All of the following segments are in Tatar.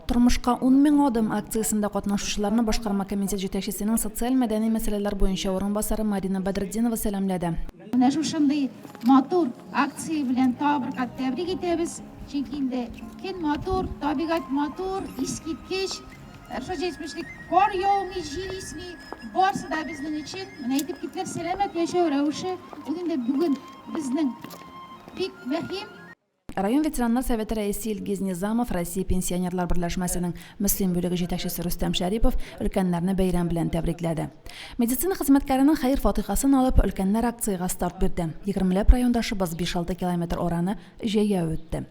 Тормышка 10 мең адым акциясендә катнашучыларны башкарма комитет җитәкчесенең социаль-мәдәни мәсьәләләр буенча урынбасары Марина Бәдретдинова сәламләде. Менә шушындый матур акция белән тагы бер кат тәбрик итәбез. Чөнки инде көн матур, табигать матур, искиткеч. Хорошо җитмешлек кар яумый, җил исми, барсы да безнең өчен. Менә әйтеп киттеләр, сәламәт яшәү рәвеше, ул инде бүген безнең бик мөһим. Район ветераннар советы рәисе Илгиз Низамов, Россия пенсионерлар берләшмәсенең Мөслим бүлеге җитәкчесе Рөстәм Шәрипов өлкәннәрне бәйрәм белән тәбрикләде. Медицина хезмәткәренең хәер-фатыйхасын алып, өлкәннәр акциягә старт бирде. Егермеләп райондашыбыз биш-алты километр араны җәяү үтте.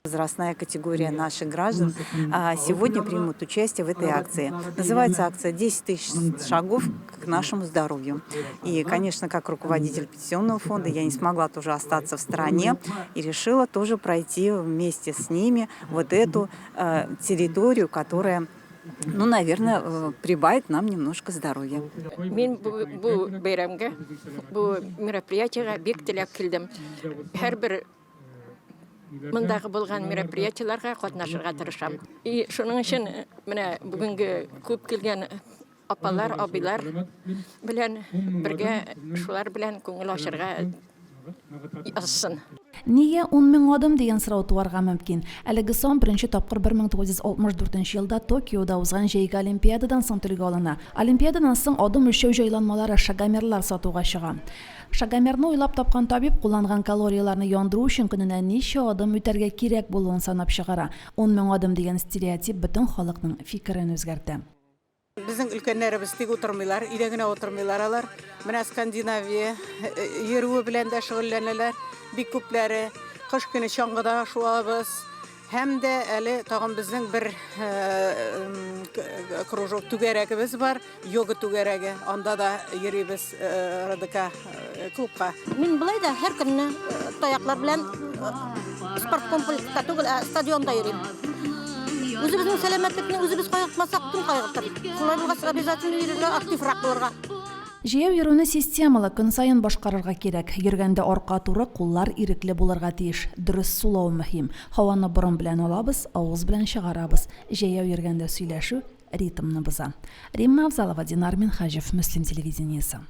Возрастная категория наших граждан сегодня примут участие в этой акции. Называется акция «10 тысяч шагов к нашему здоровью». И, конечно, как руководитель пенсионного фонда я не смогла тоже остаться в стороне и решила тоже пройти вместе с ними вот эту э, территорию, которая ну, наверное, э, прибавит нам немножко здоровья. Мин бу, бу бәйрәмгә, бу мероприятиегә бик теләп килдем. Һәрбер мондагы булган мероприятиеләргә катнашырга тырышам. И шуның өчен менә бүгенге күп килгән апалар, абыйлар белән бергә шулар белән күңел ачырга язсын. Нигә ун мең адым дигән сорау туарга мөмкин. Әлеге сан беренче тапкыр 1964 елда Токиода узган җәйге Олимпиададан соң телгә алына. Олимпиададан соң адым үлчәү җайланмалары, шагомерлар сатуга чыга. Шагомерны уйлап тапкан табиб кулланган калорияләрне яндыру өчен көненә ничә адым үтәргә кирәк булуын санап чыгара. Ун мең адым дигән стереотип бөтен халыкның фикерен үзгәртә. Безнең өлкәннәребез тик утырмыйлар, өйдә генә утырмыйлар алар. Менә Скандинавия йөрүе белән дә шөгыльләнәләр бик күпләре. Кыш көне чаңгыда шуабыз. Һәм дә әле тагын безнең бер кружок түгәрәгебез бар, йога түгәрәге. Анда да йөрибез РДК клубка. Мин болай да һәр көнне таяклар белән спорт комплекста түгел, ә стадионда йөрим. Үзебезнең сәламәтлекне үзебез кайгыртмасак, кем кайгыртыр? Шулай булгач, обязательно йөрергә, активрак булырга. Җәяү йөрүне системалы, көн саен башкарырга кирәк. Йөргәндә арка туры, куллар ирекле булырга тиеш. Дөрес сулау мөһим. Һаваны борын белән алабыз, авыз белән чыгарабыз. Җәяү йөргәндә сөйләшү ритмны боза. Римма Авзалова, Динар Минһаҗев, Мөслим телевидениесе.